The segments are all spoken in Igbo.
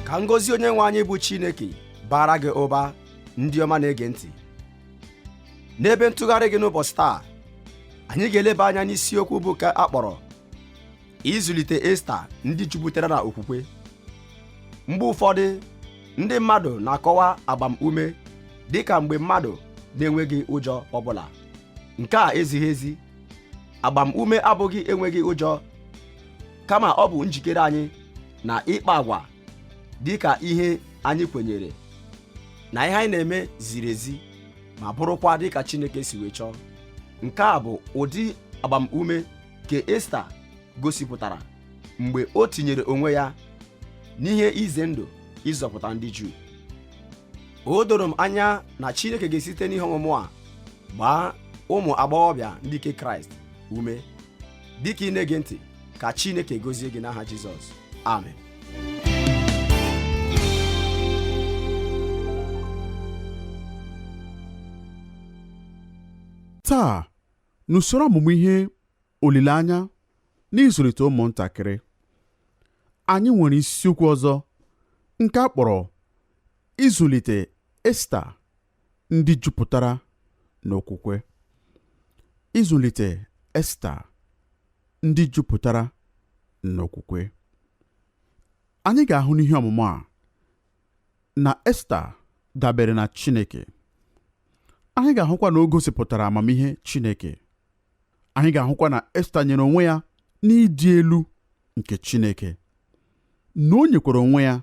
Ka ngọzi Onyenwe anyị bụ Chineke bara gị ụba. Ndị ọma na-ege ntị, n'ebe ntụgharị gị n'ụbọchị taa, anyị ga-eleba anya n'isiokwu bụ ka a kpọrọ ịzụlite Esta ndị jupụtara na okwukwe. Mgbe ụfọdụ ndị mmadụ na-akọwa agbamume dịka mgbe mmadụ na-enweghị ụjọ ọbụla. Nke a ezighị ezi. Agbamume abụghị enweghị ụjọ, kama ọ bụ njikere anyị na ịkpa agwa dị ka ihe anyị kwenyere na ihe anyị na-eme ziri ezi ma bụrụkwa dịka Chineke si wee chọọ. Nke a bụ ụdị agbamume nke Esta gosipụtara mgbe o tinyere onwe ya n'ihe ize ndụ ịzọpụta ndị Juu. O doro m anya na Chineke ga-esite n'ihe ọmụmụ a gbaa ụmụ agbọghọbịa ndị nke Kraịst ume. Dịka ị na-ege ntị, ka Chineke gozie gị n'aha Jizọs. Amen. Taa, n'usoro ọmụmụ ihe olileanya n'ịzụlite ụmụntakịrị, anyị nwere isiokwu ọzọ nke a kpọrọ ịzụlite Esta ndị jupụtara n'okwukwe. Ịzụlite Esta ndị jupụtara n'okwukwe. Anyị ga-ahụ n'ihe ọmụmụ a na Esta dabere na Chineke. Anyị ga-ahụkwa na o gosipụtara amamihe Chineke. Anyị ga-ahụkwa na Esta nyere onwe ya n'ịdị elu nke Chineke, na o nyekwara onwe ya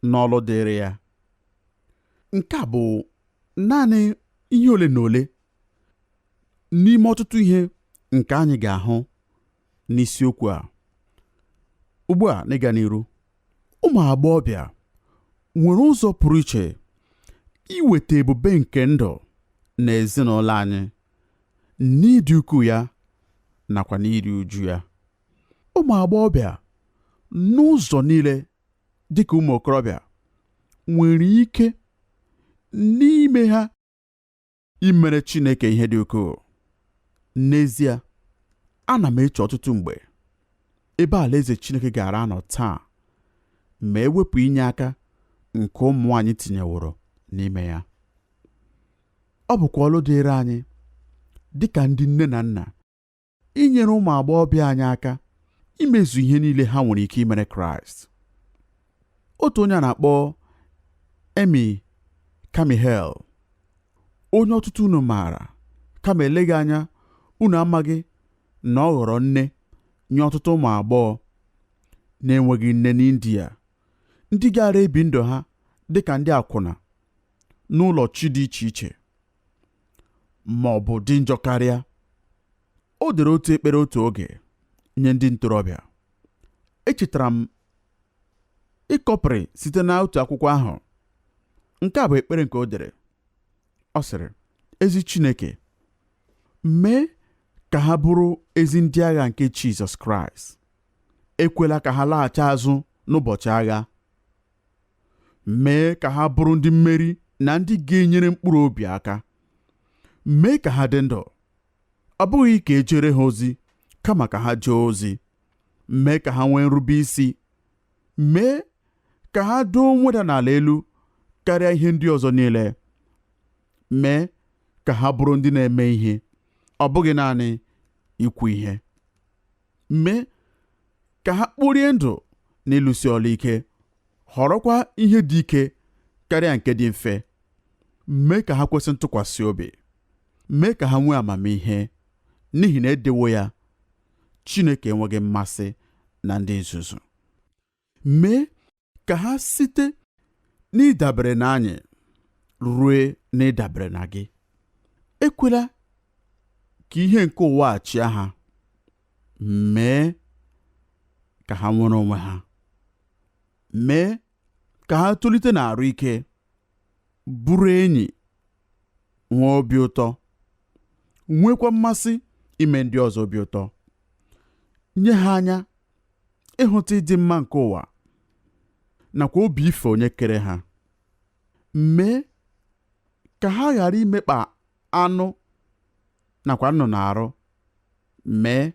n'ọlụ dịịrị ya. Nke a bụ naanị ihe ole na ole n'ime ọtụtụ ihe nke anyị ga-ahụ n'isiokwu a. Ugbu a, n'ịga n'iru, ụmụ agbọghọbịa nwere ụzọ pụrụ iche iweta ebube nke ndụ na ezinụlọ anyị n'ịdị ukwuu ya nakwa n'iri uju ya. Ụmụ agbọghọbịa n'ụzọ niile dịka ụmụ okorobịa nwere ike n'ime ha imere Chineke ihe dị ukwuu. N'ezie, ana m eche ọtụtụ mgbe ebe alaeze Chineke gaara anọ taa ma ewepụ inye aka nke ụmụ nwaanyị tinyeworo n'ime ya. Ọ bụkwa ọlụ dịịrị anyị dịka ndị nne na nna inyere ụmụ agbọghọbịa anyị aka imezu ihe niile ha nwere ike imere Kraịst. Otu onye a na-akpọ Amy Carmichael, onye ọtụtụ unu maara, kama eleghị anya unu amaghị na ọ ghọrọ nne nye ọtụtụ ụmụ agbọghọ na-enweghị nne n'India, ndị gaara ebi ndụ ha dịka ndị akwụna n'ụlọ chi dị iche iche ma ọ bụ dị njọ karịa. O dere otu ekpere otu oge nye ndị ntorobịa. Echetara m ịkọpịrị site na otu akwụkwọ ahụ. Nke a bụ ekpere nke o dere. Ọ sịrị, ezi Chineke, mee ka ha bụrụ ezi ndị agha nke Jizọs Kraịst. Ekwela ka ha laghachi azụ n'ụbọchị agha. Mee ka ha bụrụ ndị mmeri na ndị ga-enyere mkpụrụ obi aka. Mee ka ha dị ndụ, ọ bụghị ka e jere ha ozi, kama ka ha jee ozi. Mee ka ha nwee nrube isi. Mee ka ha doo mweda n'ala elu karịa ihe ndị ọzọ niile. Mee ka ha bụrụ ndị na-eme ihe, ọ bụghị naanị ikwu ihe. Mee ka ha kporie ndụ na ịlụsi ọlụ ike, họrọkwa ihe dị ike karịa nke dị mfe. Mee ka ha kwesị ntụkwasị obi. Mee ka ha nwee amamihe, n'ihi na edewo ya, Chineke enweghị mmasị na ndị nzuzu. Mee ka ha site n'ịdabere na anyị rue n'ịdabere na gị. Ekwela ka ihe nke ụwa a chịa ha. Mee ka ha nwere onwe ha. Mee ka ha tolite n'arụ ike, bụrụ enyi, nwee obi ụtọ, nwekwa mmasị ime ndị ọzọ obi ụtọ. Nye ha anya ịhụta ịdị mma nke ụwa nakwa obi ife onye kere ha. Mee ka ha ghara imekpa anụ nakwa nnụnụ arụ. Mee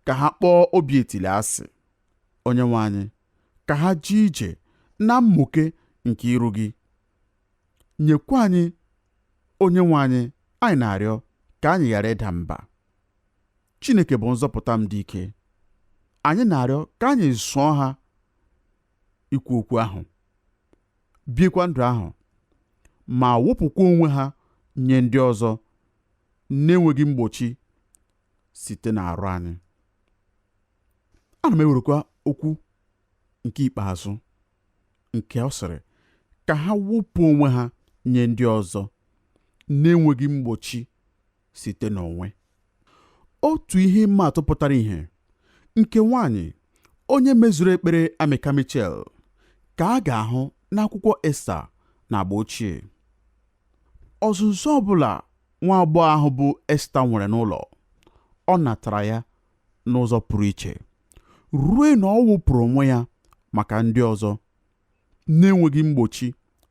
ka ha kpọọ obi etili asị. Onyenwe anyị, ka ha jee ije Na mmuke nke iru gị. Nyekwa anyị, onye nwe anyị, anyị na-arịọ ka anyị ghara ịda mba. Chineke bụ nzọpụta m dị ike. Anyị na-arịọ ka anyị zụọ ha ikwu okwu ahụ, biekwa ndụ ahụ, ma wụpụkwa onwe ha nye ndị ọzọ na-enweghị mgbochi site n'arụ anyị. Ana m ewerekwa okwu nke ikpeazụ nke ọ sịrị ka ha wụpụ onwe ha nye ndị ọzọ na-enweghị mgbochi site n'onwe. Otu ihe ịma atụ pụtara ìhè nke nwaanyị onye mezuru ekpere Amika Michel ka a ga-ahụ n'akwụkwọ Esta na agba ochie. Ọzụzụ ọbụla nwa agbọghọ ahụ bụ Esta nwere n'ụlọ, ọ natara ya n'ụzọ pụrụ iche ruo na ọ wụpụrụ onwe ya maka ndị ọzọ na-enweghị mgbochi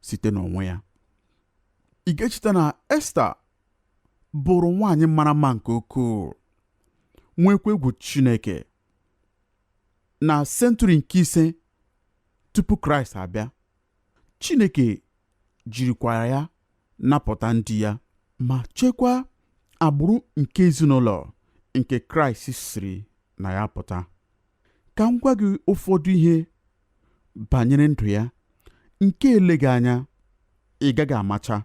site n'onwe ya. Ị ga-echeta na Esta bụrụ nwaanyị mara mma nke ukwuu, nwekwa egwu Chineke. Na senchuri nke 5 tupu Kraịst abịa, Chineke jirikwara ya napụta ndị ya ma chekwaa agbụrụ nke ezinụlọ nke Kraịst siri na ya pụta. Ka m gwa gị ụfọdụ ihe banyere ndụ ya nke eleghị anya ị gaghị amacha.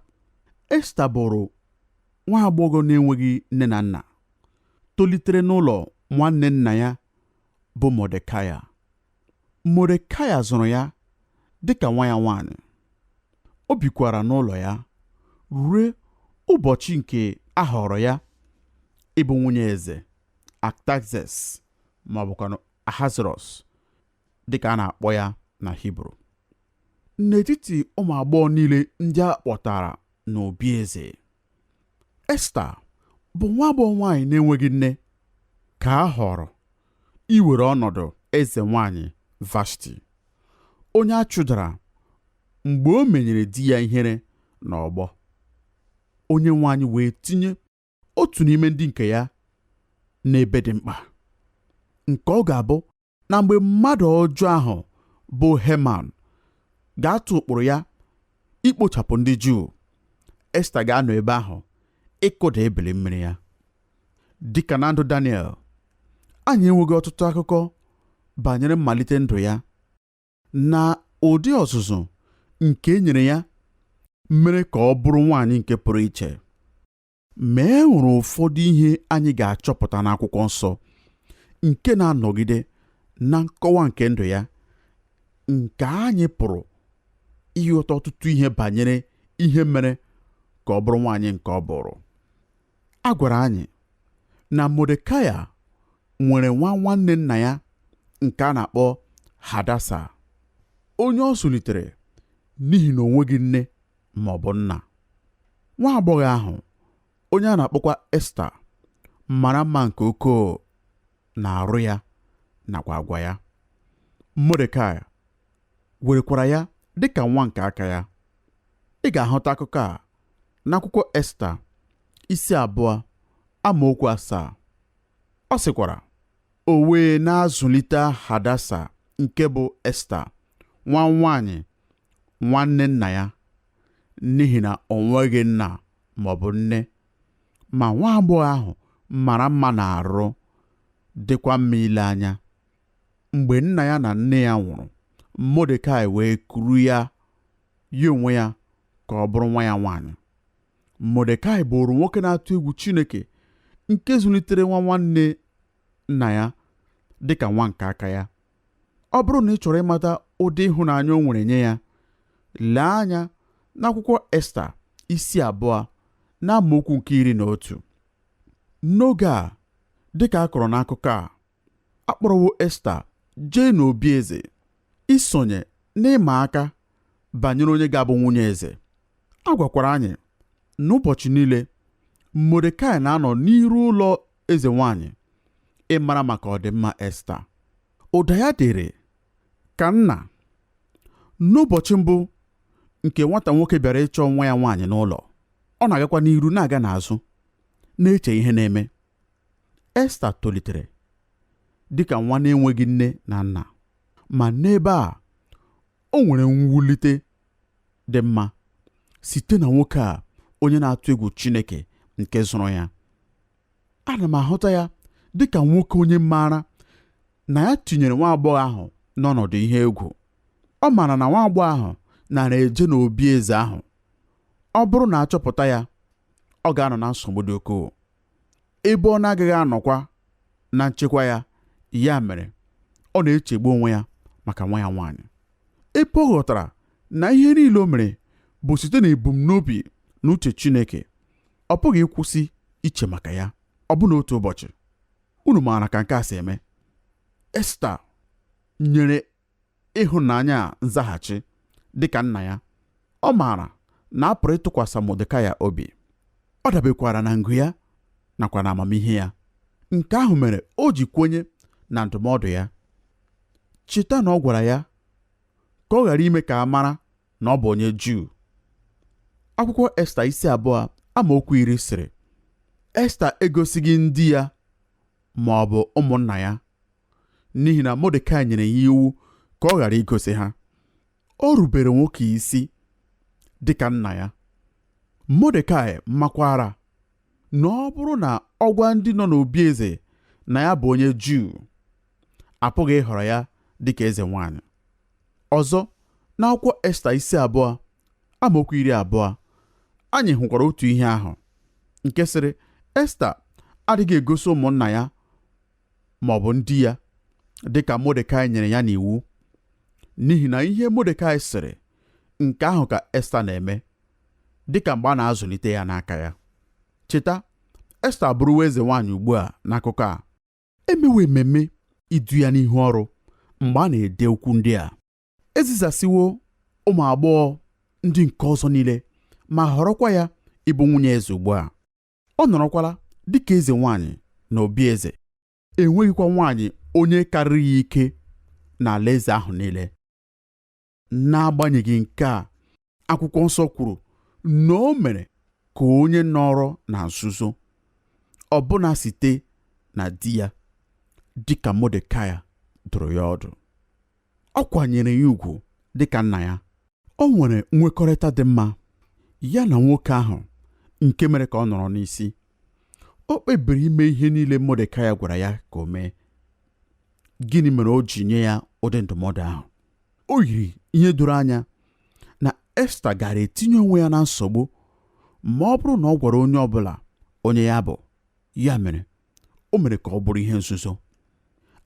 Esta bụrụ nwa agbọghọ na-enweghị nne na nna, tolitere n'ụlọ nwanne nna ya bụ Mọdekai. Mọdekai zụrụ ya dịka nwa ya nwaanyị. O bikwara n'ụlọ ya ruo ụbọchị nke a họrọ ya ịbụ nwunye eze Artaxerxes ma ọ bụkwanụ Ahasuerọs dịka a na-akpọ ya na Hibru. N'etiti ụmụ agbọghọ niile ndị a kpọtara n'obi eze, Esta bụ nwa agbọghọ nwaanyị na-enweghị nne ka a họrọ iwere ọnọdụ eze nwaanyị Vashti, onye a chụdara mgbe o menyere di ya ihere n'ọgbọ. Onye nwaanyị wee tinye otu n'ime ndị nke ya n'ebe dị mkpa, nke ọ ga-abụ na mgbe mmadụ ọjọọ ahụ bụ Heman ga-atụ ụkpụrụ ya ikpochapụ ndị Juu, Esta ga-anọ ebe ahụ ịkụda ebili mmiri ya. Dịka na ndụ Daniel, anyị enweghị ọtụtụ akụkọ banyere mmalite ndụ ya na ụdị ọzụzụ nke e nyere ya mere ka ọ bụrụ nwaanyị nke pụrụ iche. Ma e nwere ụfọdụ ihe anyị ga-achọpụta n'akwụkwọ nsọ nke na-anọgide na nkọwa nke ndụ ya, nke anyị pụrụ ịghọta ọtụtụ ihe banyere ihe mere ka ọ bụrụ nwaanyị nke ọ bụrụ. A gwara anyị na Mọdekai nwere nwa nwanne nna ya nke a na-akpọ Hadasa, onye ọ zụlitere n'ihi na o nweghị nne ma ọ bụ nna. Nwa agbọghọ ahụ, onye a na-akpọkwa Esta, mara mma nke ukwuu na-arụ ya nakwa agwa ya. Mọdekai werekwara ya dịka nwa nke aka ya. Ị ga-ahụta akụkọ a n'akwụkwọ Esta isi 2 amaokwu 7. Ọ sịkwara, o wee na-azụlite Hadasa nke bụ Esta, nwa nwaanyị nwanne nna ya, n'ihi na o nweghị nna ma ọ bụ nne. Ma nwa agbọghọ ahụ mara mma na-arụ, dịkwa mma ile anya. Mgbe nna ya na nne ya nwụrụ, Mọdekai wee kuru ya ya onwe ya ka ọ bụrụ nwa ya nwaanyị. Mọdekai bụrụ nwoke na-atụ egwu Chineke nke zụlitere nwa nwanne nna ya dịka nwa nke aka ya. Ọ bụrụ na ị chọrọ ịmata ụdị ịhụnanya o nwere nye ya, lee anya n'akwụkwọ Esta isi 2 na amaokwu nke 11. N'oge a, dịka a kọrọ n'akụkọ a, a kpọrọwo Esta jee n'obi eze isonye n'ịma aka banyere onye ga-abụ nwunye eze. A gwakwara anyị n'ụbọchị niile Mọdekai na-anọ n'iru ụlọ eze nwaanyị ịmara maka ọdịmma Esta. Ụda ya dịrị ka nna n'ụbọchị mbụ nke nwata nwoke bịara ịchọ nwa ya nwaanyị n'ụlọ. Ọ na-agakwa n'iru na-aga n'azụ na-eche ihe na-eme. Esta tolitere dịka nwa na-enweghị nne na nna, ma n'ebe a O nwere mwulite dị mma site na nwoke a onye na-atụ egwu Chineke nke zụrụ ya. Ana m ahụta ya dị ka nwoke onye maara na ya tinyere nwa agbọghọ ahụ n'ọnọdụ ihe egwu. Ọ maara na nwa agbọghọ ahụ nara eje n'obi eze ahụ. Ọ bụrụ na achọpụta ya, ọ ga-anọ na nsogbu dị ukwuu, ebe ọ na-agaghị anọkwa na nchekwa ya. Ya mere ọ na-echegbu onwe ya maka nwa ya nwaanyị. Ebe ọ ghọtara na ihe niile o mere bụ site n'ebumnobi na uche Chineke, ọ pụghị ịkwụsị iche maka ya ọbụna otu ụbọchị. Unu maara ka nke a si eme. Esta nyere ịhụnanya a nzaghachi dịka nna ya. Ọ maara na a pụrụ ịtụkwasị Mọdekai obi. Ọ dabekwara na ngụ ya nakwa na amamihe ya. Nke ahụ mere o ji kwenye na ndụmọdụ ya. Cheta na ọ gwara ya ka ọ ghara ime ka a mara na ọ bụ onye Juu. Akwụkwọ Esta isi 2 amaokwu 10 sịrị, Esta egosighị ndị ya ma ọ bụ ụmụnna ya, n'ihi na Mọdekai nyere ya iwu ka ọ ghara igosi ha. O rubere nwoke isi dịka nna ya. Mọdekai makwara na ọ bụrụ na ọ gwa ndị nọ n'obi eze na ya bụ onye Juu, apụghị ịhọrọ ya dịka eze nwaanyị. Ọzọ, n'akwụkwọ Esta isi 2 amaokwu 20, anyị hụkwara otu ihe ahụ nke sịrị, Esta adịghị egosi ụmụnna ya ma ọ bụ ndị ya dịka Mọdekai nyere ya n'iwu, n'ihi na ihe Mọdekai sịrị nke ahụ ka Esta na-eme, dịka mgbe a na-azụlite ya n'aka ya. Cheta, Esta abụrụwo eze nwaanyị ugbu a n'akụkọ a. Emewo ememme idu ya n'ihu ọrụ mgbe a na-ede okwu ndị a. Ezizasiwo ụmụ agbọghọ ndị nke ọzọ niile ma họrọkwa ya ịbụ nwunye eze ugbu a. Ọ nọrọkwala dịka eze nwaanyị na obi eze. Enweghịkwa nwaanyị onye karịrị ya ike n'ala eze ahụ niile. N'agbanyeghị nke a, akwụkwọ nsọ kwuru na o mere ka onye nọrọ na nzuzo, ọbụna site na di ya, dịka Mọdekai dụrụ ya ọdụ. Ọ kwanyere ya ugwu dịka nna ya. O nwere nwekọrịta dị mma ya na nwoke ahụ nke mere ka ọ nọrọ n'isi. O kpebiri ime ihe niile Mọdekai gwara ya ka o mee. Gịnị mere o ji nye ya ụdị ndụmọdụ ahụ? O yiri ihe doro anya na Esta gara etinye onwe ya na nsogbu ma ọ bụrụ na ọ gwara onye ọbụla onye ya bụ. Ya mere o mere ka ọ bụrụ ihe nzuzo.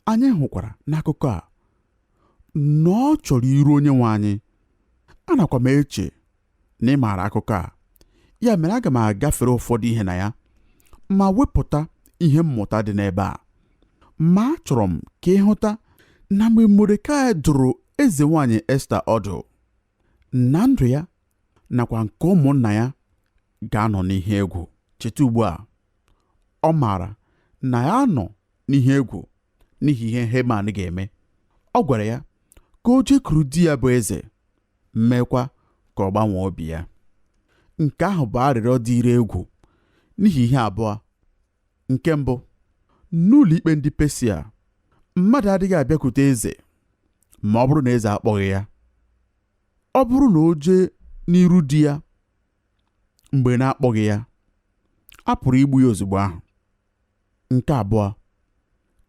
Anyị hụkwara n'akụkọ a na ọ chọrọ iru onye nwe anyị. Anakwa m eche na ị maara akụkọ a, ya mere aga m agafere ụfọdụ ihe na ya ma wepụta ihe mmụta dị n'ebe a. Ma achọrọ m ka ị hụta na mgbe Mọdekai dụrụ eze nwaanyị Esta ọdụ, na ndụ ya nakwa nke ụmụnna ya ga-anọ n'ihe egwu. Cheta ugbu a, ọ maara na ya nọ n'ihe egwu n'ihi ihe Heman ga-eme. Ọ gwara ya ka o jekwuru di ya bụ eze, meekwa ka ọ gbanwee obi ya. Nke ahụ bụ arịrịọ dịịrị egwu n'ihi ihe abụọ. Nke mbụ, n'ụlọ ikpe ndị Pesia, mmadụ adịghị abịakwute eze ma ọ bụrụ na eze akpọghị ya. Ọ bụrụ na o jee n'iru di ya mgbe na-akpọghị ya, a pụrụ igbu ya ozugbo ahụ. Nke abụọ,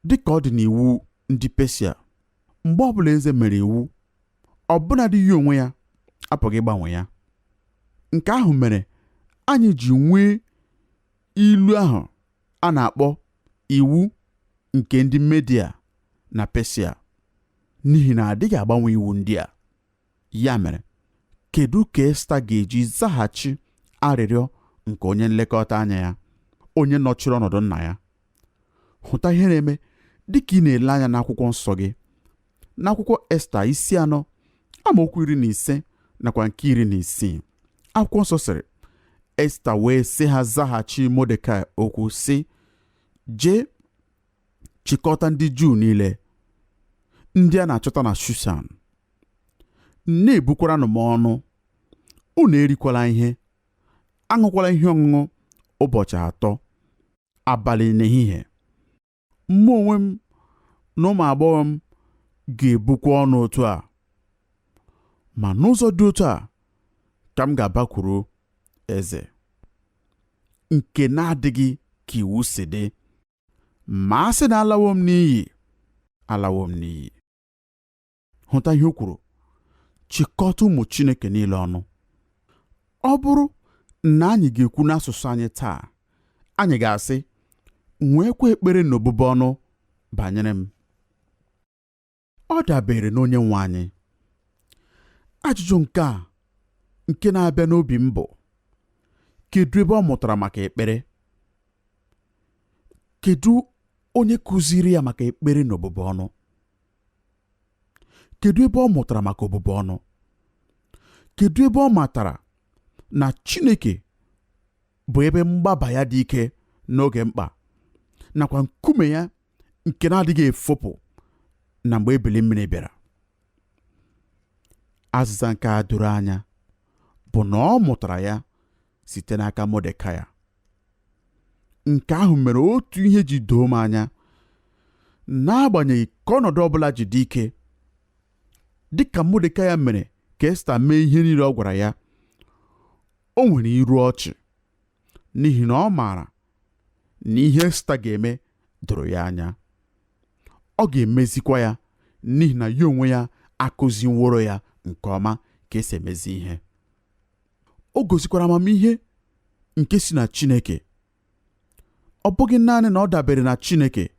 dịka ọ dị n'iwu ndị Pesia, mgbe ọbụla eze mere iwu, ọbụnadị ya onwe ya apụghị ịgbanwe ya. Nke ahụ mere anyị ji nwee ilu ahụ a na-akpọ iwu nke ndị Media na Pesia, n'ihi na adịghị agbanwe iwu ndị a. Ya mere, kedu ka Esta ga-eji zaghachi arịrịọ nke onye nlekọta anya ya, onye nọchiri ọnọdụ nna ya? Hụta ihe na-eme dịka ị na-ele anya n'akwụkwọ nsọ gị. N'akwụkwọ Esta isi 4 amaokwu 15 nakwa nke 16, akwụkwọ nsọ sịrị, Esta wee sị ha zaghachi Mọdekai okwu sị, jee chịkọta ndị Juu niile ndị a na-achọta na Shushan, na-ebukwaranụ m ọnụ, unu erikwala ihe, aṅụkwala ihe ọṅụṅụ ụbọchị 3, abalị na ehihie. Mụ onwe m na ụmụ agbọghọ m ga-ebukwa ọnụ otu a. Ma n'ụzọ dị otu a ka m ga-abakwuru eze, nke na-adịghị ka iwu si dị. Ma a sị na alawo m n'iyi, alawo m n'iyi. Hụta ihe o kwuru, chịkọta ụmụ Chineke niile ọnụ. Ọ bụrụ na anyị ga-ekwu n'asụsụ anyị taa, anyị ga-asị, nweekwa ekpere na obubu ọnụ banyere m. Ọ dabere n'onye nwe anyị. Ajụjụ nke a nke na-abịa n'obi m bụ, kedu ebe ọ mụtara maka ekpere? Kedu onye kụziri ya maka ekpere na obubu ọnụ? Kedu ebe ọ mụtara maka obubu ọnụ? Kedu ebe ọ matara na Chineke bụ ebe mgbaba ya dị ike n'oge mkpa, nakwa nkume ya nke na-adịghị efopụ na mgbe ebili mmiri bịara? Azịza nke a doro anya bụ na ọ mụtara ya site n'aka Mọdekai. Nke ahụ mere otu ihe ji doo m anya, n'agbanyeghị ka ọnọdụ ọbụla ji dị ike, dịka Mọdekai mere ka Esta mee ihe niile ọ gwara ya, o nwere iru ọchị n'ihi na ọ maara na ihe Esta ga-eme doro ya anya. Ọ ga-emezikwa ya n'ihi na ya onwe ya akụziworo ya nke ọma ka esi emezi ihe. O gosikwara amamihe nke si na Chineke. Ọ bụghị naanị na ọ dabere na Chineke,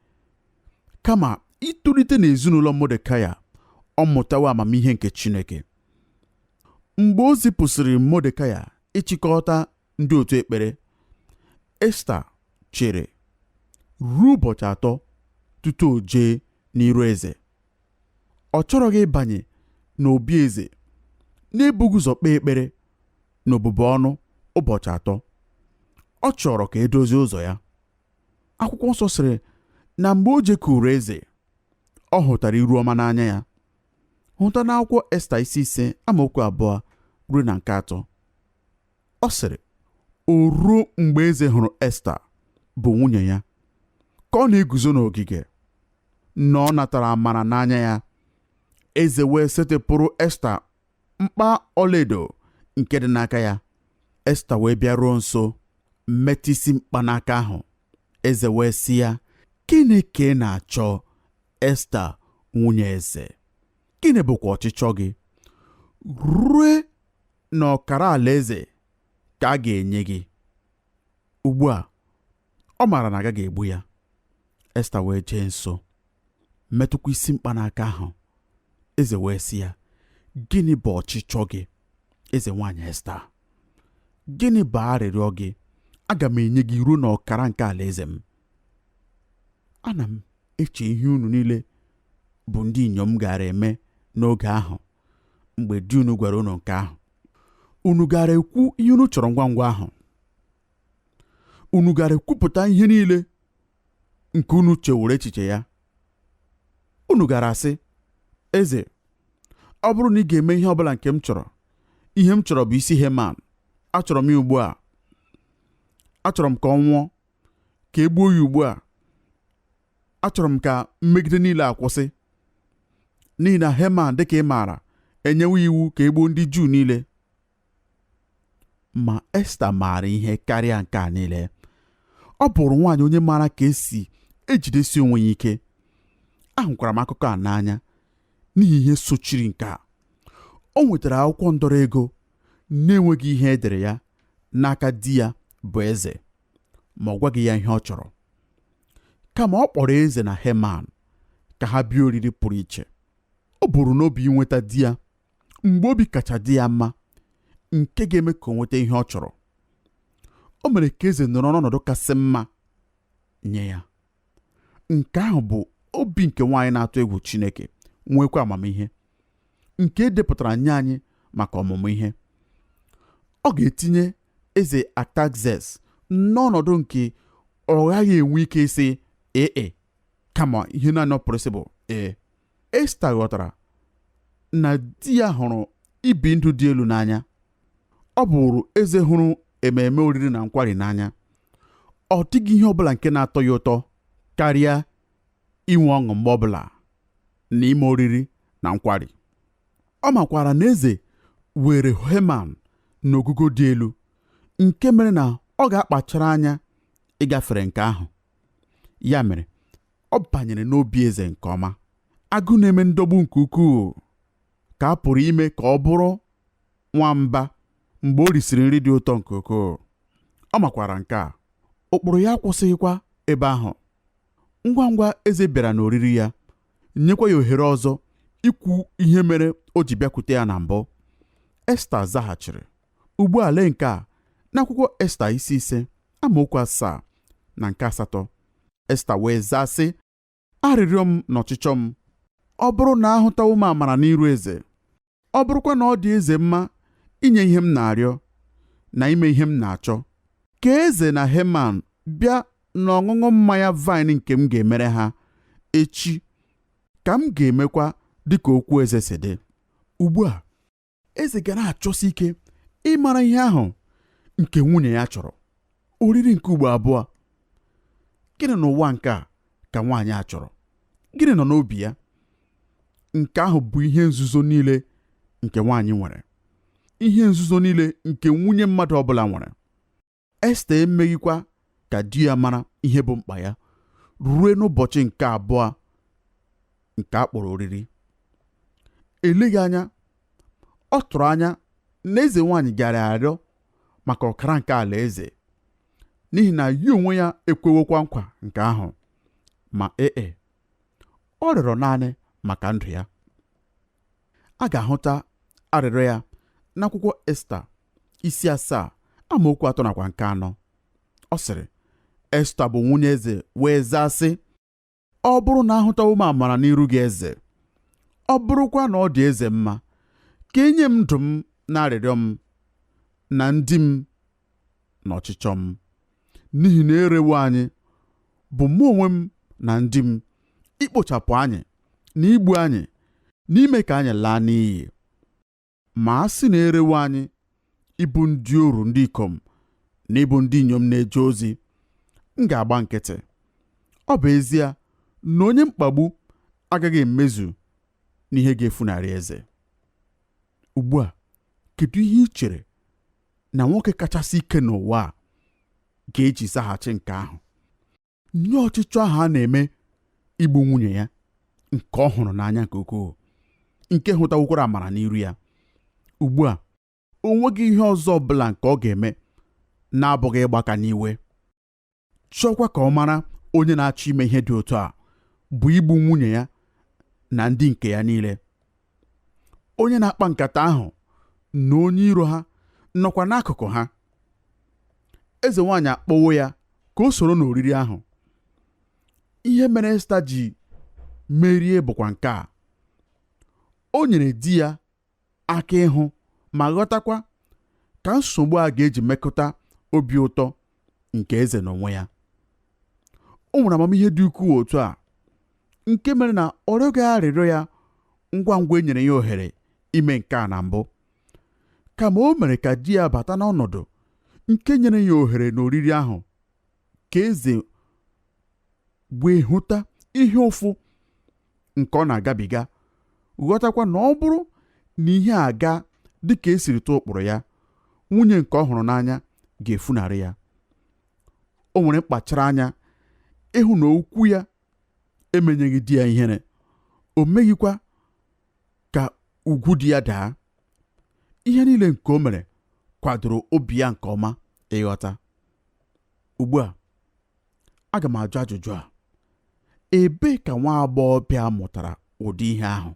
kama itolite n'ezinụlọ Mọdekai, ọ mụtawo amamihe nke Chineke. Mgbe o zipụsịrị Mọdekai ịchịkọta ndị otu ekpere, Esta chere ruo ụbọchị 3 tutu o jee n'iru eze. Ọ chọrọghị ịbanye n'obi eze na-ebughị ụzọ kpee ekpere n'obubu ọnụ ụbọchị 3. Ọ chọrọ ka edozie ụzọ ya. Akwụkwọ nsọ sịrị na mgbe o jekwuru eze, ọ hụtara iru ọma n'anya ya. Hụta n'akwụkwọ Esta isi 5 amaokwu 2 ruo na nke 3. Ọ sịrị, o ruo mgbe eze hụrụ Esta bụ nwunye ya ka ọ na-eguzo n'ogige, na ọ natara amara n'anya ya. Eze wee setịpụrụ Esta mkpa ọlaedo nke dị n'aka ya. Esta wee bịaruo nso metụ isi mkpanaka ahụ. Eze wee sị ya, gịnị ka ị na-achọ, Esta nwunye eze? Gịnị bụkwa ọchịchọ gị? Rue na ọkara alaeze ka a ga-enye gị. Ugbu a ọ maara na agaghị egbu ya. Esta wee jee nso metụkwa isi mkpanaka ahụ. Eze wee sị ya, gịnị bụ ọchịchọ gị, eze nwaanyị Esta? Gịnị bụ arịrịọ gị? Aga m enye gị ruo n'ọkara nke alaeze m. Ana m eche ihe unu niile bụ ndị inyom gaara eme n'oge ahụ mgbe di unu gwara unu nke ahụ. Unu gaara ekwu ihe unu chọrọ ngwa ngwa ahụ. Unu gaara ekwupụta ihe niile nke unu cheworo echiche ya. Unu gaara asị, eze, ọ bụrụ na ị ga-eme ihe ọbụla nke m chọrọ, ihe m chọrọ bụ isi Heman. Achọrọ m ya ugbu a. Achọrọ m ka ọ nwụọ, ka e gbuo ya ugbu a. Achọrọ m ka mmegide niile akwụsị, n'ihi na Heman, dịka ị maara, enyewo iwu ka e gbuo ndị Juu niile. Ma Esta maara ihe karịa nke a niile. Ọ bụrụ nwaanyị onye maara ka esi ejidesi onwe ya ike. Ahụkwara m akụkọ a n'anya n'ihi ihe sochiri nke a. O nwetara akwụkwọ ndọrọ ego na-enweghị ihe edere ya n'aka di ya bụ eze, ma ọ gwaghị ya ihe ọ chọrọ. Kama ọ kpọrọ eze na Heman ka ha bịa oriri pụrụ iche. O buru n'obi inweta di ya mgbe obi kacha dị ya mma, nke ga-eme ka o nweta ihe ọ chọrọ. O mere ka eze nọrọ n'ọnọdụ kasị mma nye ya. Nke ahụ bụ obi nke nwaanyị na-atụ egwu Chineke, nwekwa amamihe, nke e depụtara nye anyị maka ọmụmụ ihe. Ọ ga-etinye eze Artaxerxes n'ọnọdụ nke ọ ghaghị enwe ike ịsị ee, kama ihe naanị ọ pụrụ ịsị bụ ee. Esta ghọtara na di ya hụrụ ibi ndụ dị elu n'anya. Ọ bụrụ eze hụrụ ememe oriri na nkwari n'anya. Ọ dịghị ihe ọbụla nke na-atọ ya ụtọ karịa inwe ọṅụ mgbe ọbụla na ime oriri na nkwari. Ọ makwara na eze were Heman n'ogugo dị elu nke mere na ọ ga-akpachara anya ịgafere nke ahụ. Ya mere ọ banyere n'obi eze nke ọma. Agụụ na-eme ndọgbu nke ukwuu ka a pụrụ ime ka ọ bụrụ nwamba mgbe o risiri nri dị ụtọ nke ukwuu. Ọ makwara nke a, ụkpụrụ ya akwụsịghịkwa ebe ahụ. Ngwa ngwa eze bịara n'oriri ya, nyekwa ya ohere ọzọ ikwu ihe mere o ji bịakwute ya na mbụ. Esta zaghachiri. Ugbu a lee nke a n'akwụkwọ Esta isi 5 amaokwu 7 na nke 8. Esta wee zaa sị, arịrịọ m na ọchịchọ m, ọ bụrụ na ahụtawo m amara n'iru eze, ọ bụrụkwa na ọ dị eze mma inye ihe m na-arịọ na ime ihe m na-achọ, ka eze na Heman bịa n'ọṅụṅụ mmanya vaịn nke m ga-emere ha echi, ka m ga-emekwa dịka okwu eze si dị. Ugbu a eze ga na-achọsi ike ịmara ihe ahụ nke nwunye ya chọrọ. Oriri nke ugbo abụọ. Gịnị n'ụwa nke a ka nwaanyị a chọrọ? Gịnị nọ n'obi ya? Nke ahụ bụ ihe nzuzo niile nke nwaanyị nwere, ihe nzuzo niile nke nwunye mmadụ ọbụla nwere. Esta emeghịkwa ka di ya mara ihe bụ mkpa ya ruo n'ụbọchị nke abụọ nke a kpọrọ oriri. Eleghị anya ọ tụrụ anya na eze nwaanyị gara arịọ maka ọkara nke ala eze, n'ihi na ya onwe ya ekwewokwa nkwa nke ahụ. Ma ee, ọ rịọrọ naanị maka ndụ ya. A ga-ahụta arịrịọ ya n'akwụkwọ Esta isi 7 amaokwu 3 nakwa nke 4. Ọ sịrị, Esta bụ nwunye eze wee zaa sị, ọ bụrụ na ahụtawo m amara n'iru gị eze, ọ bụrụkwa na ọ dị eze mma, ka enye m ndụ m na arịrịọ m na ndị m na ọchịchọ m, n'ihi na erewo anyị, bụ mụ onwe m na ndị m, ikpochapụ anyị na igbu anyị na ime ka anyị laa n'iyi. Ma a sị na erewo anyị ịbụ ndị oru ndị ikom na ịbụ ndị inyom na-eje ozi, m ga-agba nkịtị. Ọ bụ ezie na onye mkpagbu agaghị emezu n'ihe ga-efunarị eze. Ugbu a, kedu ihe ị chere na nwoke kachasị ike n'ụwa a ga-eji zaghachi nke ahụ nye ọchịchọ ahụ a na-eme igbu nwunye ya nke ọ hụrụ n'anya nke ukwuu, nke hụtawokwara amara n'iru ya? Ugbu a o nweghị ihe ọzọ ọbụla nke ọ ga-eme na-abụghị ịgbaka n'iwe, chọkwa ka ọ mara onye na-achọ ime ihe dị otu a bụ igbu nwunye ya na ndị nke ya niile. Onye na-akpa nkata ahụ na onye iro ha nọkwa n'akụkụ ha. Eze nwaanyị akpọwo ya ka o soro n'oriri ahụ. Ihe mere Esta ji merie bụkwa nke a: o nyere di ya aka ịhụ ma ghọtakwa ka nsogbu a ga-eji mekọta obi ụtọ nke eze n'onwe ya. O nwere amamihe dị ukwuu otu a nke mere na ọ rịọghị arịrịọ ya ngwa ngwa e nyere ya ohere ime nke a na mbụ, kama o mere ka di ya bata n'ọnọdụ nke nyere ya ohere n'oriri ahụ ka eze wee hụta ihe ụfụ nke ọ na-agabiga, ghọtakwa na ọ bụrụ na ihe aga dịka esiri tụọ ụkpụrụ ya, nwunye nke ọ hụrụ n'anya ga-efunarị ya. O nwere mkpachara anya ịhụ na okwu ya emenyeghị di ya ihere, o meghịkwa ka ugwu di ya daa. Ihe niile nke o mere kwadoro obi ya nke ọma ịghọta. Ugbu a aga m ajụ ajụjụ a: ebee ka nwa agbọghọbịa mụtara ụdị ihe ahụ?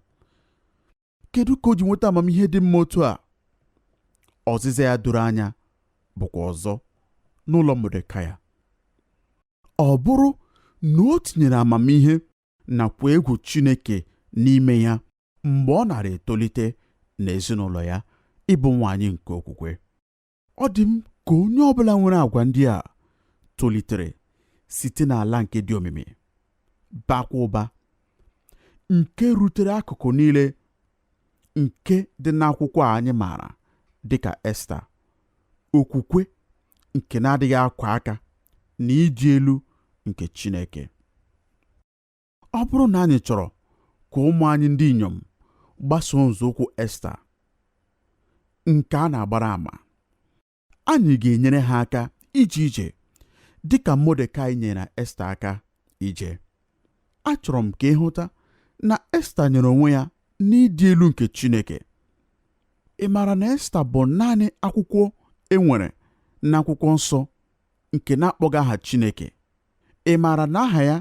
Kedu ka o ji nweta amamihe dị mma otu a? Ọzịza ya doro anya bụkwa ọzọ n'ụlọ Mọdekai. Ọ bụrụ na o tinyere amamihe nakwa egwu Chineke n'ime ya mgbe ọ nara etolite n'ezinụlọ ya ịbụ nwaanyị nke okwukwe. Ọ dị m ka onye ọbụla nwere agwa ndị a tolitere site n'ala nke dị omimi, bakwa ụba, nke rutere akụkụ niile nke dị n'akwụkwọ a anyị maara dịka Esta, okwukwe nke na-adịghị akwa aka na ịdị elu nke Chineke. Ọ bụrụ na anyị chọrọ ka ụmụ anyị ndị inyom gbasoo nzọụkwụ Esta, nke a na-agbara ama. Anyị ga-enyere ha aka ije ije dị ka Mọdekai nyere Esta aka ije. Achọrọ m ka ị hụta na Esta nyere onwe ya n'ịdị elu nke Chineke. Ị maara na Esta bụ naanị akwụkwọ e nwere n'akwụkwọ nsọ nke na-akpọghị aha Chineke? Ị maara na aha ya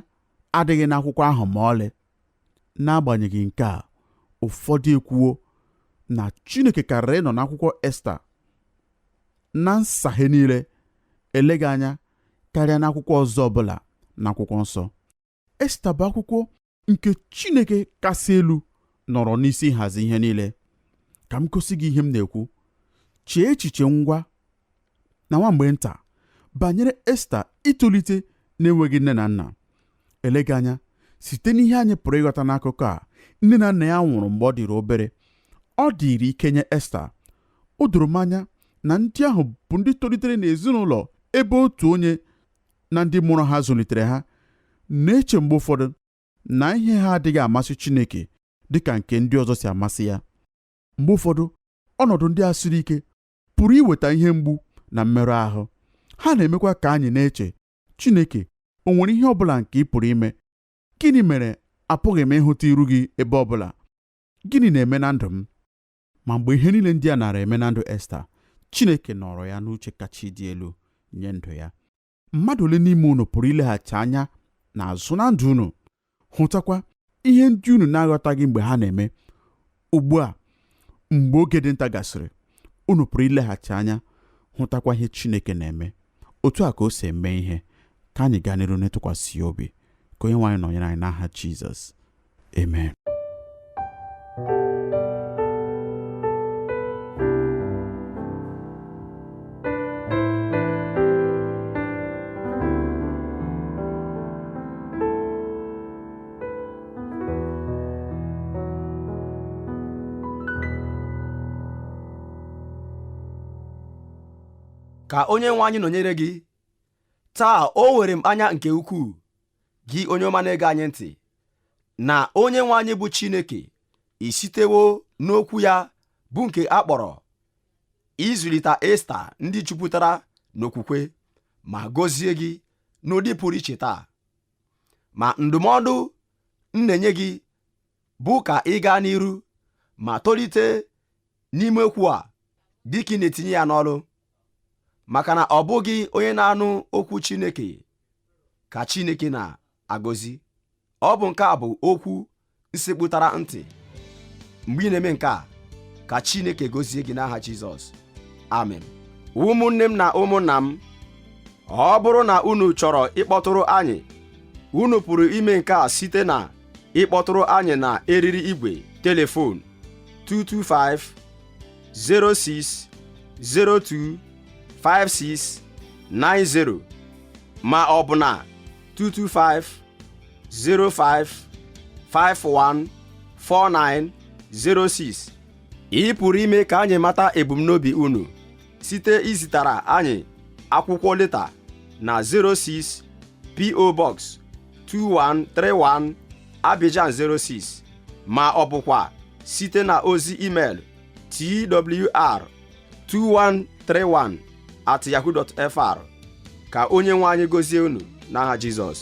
adịghị n'akwụkwọ ahụ ma ọlị? N'agbanyeghị nke a, ụfọdụ ekwuwo na Chineke karịrị ịnọ n'akwụkwọ Esta na nsaghe niile, eleghị anya karịa n'akwụkwọ ọzọ ọbụla n'akwụkwọ nsọ. Esta bụ akwụkwọ nke Chineke kasị elu nọrọ n'isi nhazi ihe niile. Ka m gosi gị ihe m na-ekwu. Chee echiche ngwa na nwa mgbe nta banyere Esta itolite na-enweghị nne na nna. Eleghị anya site n'ihe anyị pụrụ ịghọta n'akụkọ a, nne na nna ya nwụrụ mgbe ọ dịrị obere. Ọ dịrị ike nye Esta. O doro m anya na ndị ahụ bụ ndị tolitere n'ezinụlọ ebe otu onye na ndị mụrụ ha zụlitere ha na-eche mgbe ụfọdụ na ihe ha adịghị amasị Chineke dịka nke ndị ọzọ si amasị ya. Mgbe ụfọdụ ọnọdụ ndị a siri ike pụrụ iweta ihe mgbu na mmerụ ahụ. Ha na-emekwa ka anyị na-eche, Chineke, o nwere ihe ọbụla nke ị pụrụ ime? Gịnị mere apụghị m ịhụta iru gị ebe ọbụla? Gịnị na-eme na ndụ m? Ma mgbe ihe niile ndị a nara eme na ndụ Esta, Chineke nọrọ ya n'uche kacha dị elu nye ndụ ya. Mmadụ ole n'ime unu pụrụ ileghachi anya n'azụ na ndụ unu, hụtakwa ihe ndị unu na-aghọtaghị mgbe ha na-eme? Ugbu a, mgbe oge dị nta gasịrị, unu pụrụ ileghachi anya hụtakwa ihe Chineke na-eme. Otu a ka o si eme ihe. Ka anyị gaa n'iru n'ịtụkwasị ya obi. Ka onye nwe anyị nọnyere anyị n'aha Jizọs. Amen. Ka onye nwe anyị nọnyere gị. Taa o were m anya nke ukwuu, gị onye ọma na-ege anyị ntị, na onye nwe anyị bụ Chineke esitewo n'okwu ya bụ nke a kpọrọ ịzụlite Esta ndị jupụtara n'okwukwe ma gọzie gị n'ụdị pụrụ iche taa. Ma ndụmọdụ m na-enye gị bụ ka ị gaa n'iru ma tolite n'ime okwu a dịka ị na-etinye ya n'ọrụ, maka na ọ bụghị onye na-anụ okwu Chineke ka Chineke na-agọzi. Ọ bụ nke a bụ okwu nsekpụtara ntị. Mgbe ị na-eme nke a, ka Chineke gọzie gị n'aha Jizọs. Amen. Ụmụnne m na ụmụnna m, ọ bụrụ na unu chọrọ ịkpọtụrụ anyị, unu pụrụ ime nke a site na ịkpọtụrụ anyị na eriri igwe telefon 225 06 02 56 90 ma ọ bụ na 225 05 51 49 06. Ị pụrụ ime ka anyị mata ebumnobi unu site izitara anyị akwụkwọ leta na 06 P.O. Box 2131 Abidjan 06 ma ọ bụkwa site na ozi email twr2131@yahoo.fr. Ka onye nwe anyị gọzie unu n'aha Jizọs.